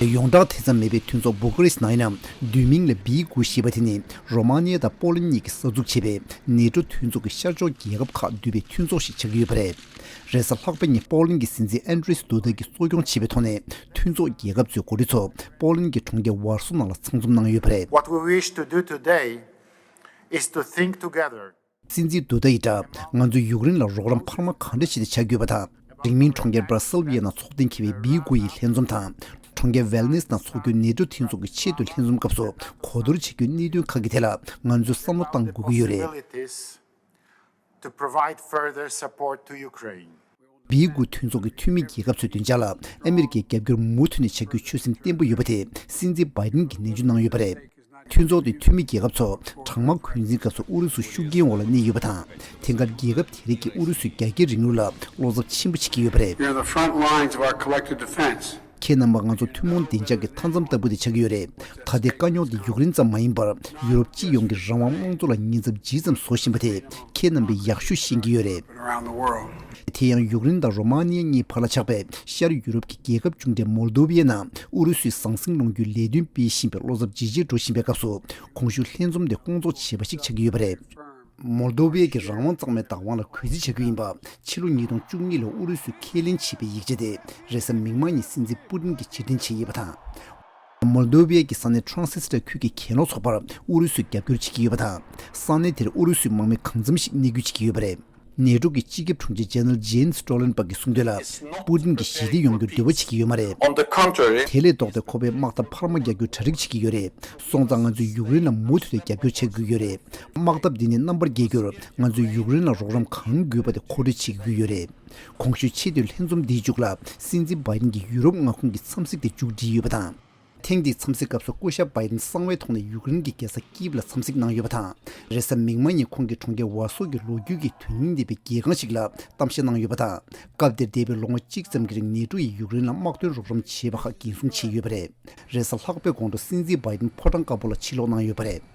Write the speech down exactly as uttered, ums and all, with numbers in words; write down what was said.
ཡོངས་གྲགས་དེ་ཙམ་མེད་པའི་མཐུན་ཚོགས་བྷུ་ཀ་རེ་སི་ནང་ཡིན་ན། བསྡུས་མིང་ལ་བི་དགུ་ཞེས་པ་དེ་ནི་རོ་མ་ནི་ཡ་དང་པོ་ལན་གཉིས་ཀྱིས་གསར་འཛུགས་བྱས་པའི་ནེ་ཊོ་མཐུན་ཚོགས་ཀྱི་ཤར་ཕྱོགས་རྒྱལ་ཁབ་ཁག་འདུས་པའི་མཐུན་ཚོགས་ཤིག་ཆགས་ཀྱི་ཡོད་པ་རེད། རེས་གཟའ་ལྷག་པའི་ཉིན་པོ་ལན་གྱི་སྲིད་འཛིན་ཨན་ཌྲེས་དུ་ཌ་གིས་གཙོ་སྐྱོང་བྱས་པའི་ཐོག་ནས། མཐུན་ཚོགས་རྒྱལ་ཁབ་ཚོའི་འགོ་ཁྲིད་ཚོ་པོ་ལན་གྱི་གྲོང་ཁྱེར་ཝར་སོ་ནང་ལ་ཚང་འཛོམས་གནང་ཡོད་པ་རེད། What we wish to do today is to think together. སྲིད་འཛིན་དུ་ཌ་ཡིས་ད་ང་ཚོས་ཡུཀ་རེན་ལ་རོགས་རམ་འཕར་མ་གང་འདྲ་ཞིག་བྱ་དགོས་པ་དང་། རིང་མིན་གྲོང་ཁྱེར་སྦར་སེལ་ཝི་ཡ་ནང་ཚོགས་གཏན་འཁེལ་བའི་བི་དགུ་ཡི་ལྷན་འཛོམས་དང་། གྲོང་ཁྱེར་ཝེལ་ནེ་སི་ནང་འཚོགས་རྒྱུའི་ནེ་ཊོ་མཐུན་ཚོགས་ཀྱི་ཆེས་མཐོའི་ལྷན་འཛོམས་སྐབས་སུ་གོ་བསྡུར་བྱེད་རྒྱུའི་གནད་དོན་ཁག་གི་ཐད་ལ་ང་ཚོས་བསམ་བློ་གཏང་དགོས་ཀྱི་ཡོད་རེད། Possibilities to provide further support to Ukraine. བི་དགུ་མཐུན་ཚོགས་ཀྱི་འཐུས་མི་རྒྱལ་ཁབ་ཚོའི་བདུན་ཆ་ལ་ཨ་མི་རི་ཀའི་རྒྱབ་སྐྱོར་མུ་མཐུད་ནས་བྱ་རྒྱུའི་ཆོད་སེམས་བརྟན་པོ་ཡོད་པ་དེ་སྲིད་འཛིན་བྷའི་ཌེན་གྱིས་ནན་བརྗོད་གནང་ཡོད་པ་རེད། མཐུན་ཚོགས་དེའི་འཐུས་མི་རྒྱལ་ཁབ་ཚོ་གྲང་དམག་འཁོན་འཛིན་སྐབས་སུ་ཨུ་རུ་སུའི་ཤུགས་རྐྱེན་འོག་ལ་གནས་ཡོད་པ་དང་། དེང་སྐབས་རྒྱལ་ཁབ་དེ་རིགས་ཀྱིས་ཨུ་རུ་སུའི་རྒྱ་སྐྱེད་རིང་ལུགས་ལ་བློ་འཚབ་ཆེན་པོ་བྱེད་ཀྱི་ཡོད་པ་རེད། You're the front lines of our collective defense. ཁྱེད་རྣམ་པ་ང་ཚོ་ཐུན་མོང་བདེ་འཇགས་ཀྱི་མཐའ་མཚམས་ལྟ་བུ་དེ་ཆགས་ཀྱི་ཡོད་རེད། ད་ལྟའི་དཀའ་རྙོག་འདི་ཡུཀ་རེན་ཙམ་མ་ཡིན་པར་ཡུ་རོབ་སྤྱི་ཡོངས་ཀྱི་རང་དབང་དམངས་གཙོ་ལ་ཉེན་ཚབས་ཇི་ཙམ་བཟོ་བཞིན་པ་དེ་ཁྱེད་རྣམ་པས་ཡག་ཤོས་ཤེས་ཀྱི་ཡོད་རེད། Around the world. དེ་ཡང་ཡུཀ་རེན་དང་རོ་མ་ནི་ཡ་གཉིས་བར་ལ་ཆགས་པའི་ཤར་ཡུ་རོབ་ཀྱི་རྒྱལ་ཁབ་ཆུང་གྲས་མོལ་དོ་བི་ཡའི་ནང་ཨུ་རུ་སུས་ཟང་ཟིང་སློང་རྒྱུའི་ལས་དོན་སྤེལ་བཞིན་པའི་བློ་འཚབ་ཇེ་ཆེར་འགྲོ་བཞིན་པའི་སྐབས་སུ། གོང་ཞུས་ལྷན་འཛོམས་དེ་སྐོང་ཚོགས་བྱས་པ་ཞིག་ཆགས་ཀྱི་ཡོད་པ་རེད། མོལ་དོ་བའི་གི་རང་དབང་གཙང་མའི་བདག་དབང་ལ་གུས་བརྩི་བྱ་རྒྱུ་ཡིན་པ། ཕྱི་ལོ་ཉིས་སྟོང་བཅུ་གཉིས་ལོར་ཨུ་རུ་སུས་ཁས་ལེན་བྱས་པའི་ཡིག་ཆ་དེ་རེས་གཟའ་མིག་དམར་ཉིན་སྲིད་འཛིན་པུ་ཏིན་གྱིས་རྗེས་དྲན་བྱས་ཡོད་པ་དང་། མོལ་དོ་བའི་གི་ས་གནས་ཊ་རན་སི་སི་ཊར་ཁུལ་གྱི་གྱེན་ལོག་ཚོགས་པར་ཨུ་རུ་སུས་རྒྱབ་སྐྱོར་བྱེད་ཀྱི་ཡོད་པ་དང་། ས་གནས་དེར་ཨུ་རུ་སུའི་དམག་མི་གང་འཚམ་ཞིག་གནས་སྐྱོད་བྱེད་ཀྱི་ཡོད་པ་རེད། ནེ་ཊོ་གི་སྤྱི་ཁྱབ་དྲུང་ཆེ་ཇེ་ནེ་རལ་ཇེན་སི་སི་ཊོ་ལན་པག་གིས་གསུངས་དོན་ལ། པུ་ཏིན་གྱིས་ཞི་བདེ་ཡོང་རྒྱུར་འདོད་པ་བྱེད་ཀྱི་ཡོད་མ་རེད། On the contrary, དེ་ལས་ལྡོག་སྟེ་ཁོ་པས་དམག་འཐབ་འཕར་མ་རྒྱག་རྒྱུའི་གྲ་སྒྲིག་བྱེད་ཀྱི་ཡོད་རེད། སོང་ཙང་ང་ཚོས་ཡུཀ་རེན་ལ་མུ་མཐུད་དེ་རྒྱབ་སྐྱོར་བྱེད་དགོས་ཀྱི་ཡོད་རེད། དམག་འཐབ་འདི་ནི་རྣམ་པར་རྒྱལ་རྒྱུར་ང་ཚོས་ཡུཀ་རེན་ལ་རོགས་རམ་གང་དགོས་པ་དེ་མཁོ་སྤྲོད་བྱེད་དགོས་ཀྱི་ཡོད་རེད། གོང་ཞུས་ཆེས་མཐོའི་ལྷན་འཛོམས་འདིའི་མཇུག་ལ་སྲིད་འཛིན་བྷའི་ཌེན་གྱིས་ཡུ་རོབ་མངའ་ཁོངས་ཀྱི་འཚམས་གཟིགས་དེ་མཇུག་བསྒྲིལ་ཡོད་པ་དང་། ཐེངས་འདིའི་འཚམས་གཟིགས་སྐབས་སུ་སྐུ་ཞབས་བྷའི་ཌེན་གསང་བའི་ཐོག་ནས་ཡུཀ་རེན་གྱི་རྒྱལ་ས་ཀིབ་ལ་འཚམས་གཟིགས་གནང་ཡོད་པ་དང་། རེས་གཟའ་མིག་དམར་ཉིན་ཁོང་གིས་གྲོང་ཁྱེར་ཝར་སོ་གི་ལོ་རྒྱུས་ཀྱི་དོན་སྙིང་ལྡན་པའི་རྒྱལ་ཁང་ཞིག་ལ་གཏམ་བཤད་གནང་ཡོད་པ་དང་། སྐབས་དེར་འདས་པའི་ལོ་ངོ་གཅིག་ཙམ་གྱི་རིང་ནེ་ཊོ་ཡིས་ཡུཀ་རེན་ལ་དམག་དོན་རོགས་རམ་བྱས་པ་ཁག་འགན་སྲུང་བྱས་ཡོད་པ་རེད། རེས་གཟའ་ལྷག་པའི་དགོང་དྲོ་སྲིད་འཛིན་བྷའི་ཌེན་ཕོ་བྲང་དཀར་པོ་ལ་ཕྱིར་ལོག་གནང་ཡོད་པ་རེད།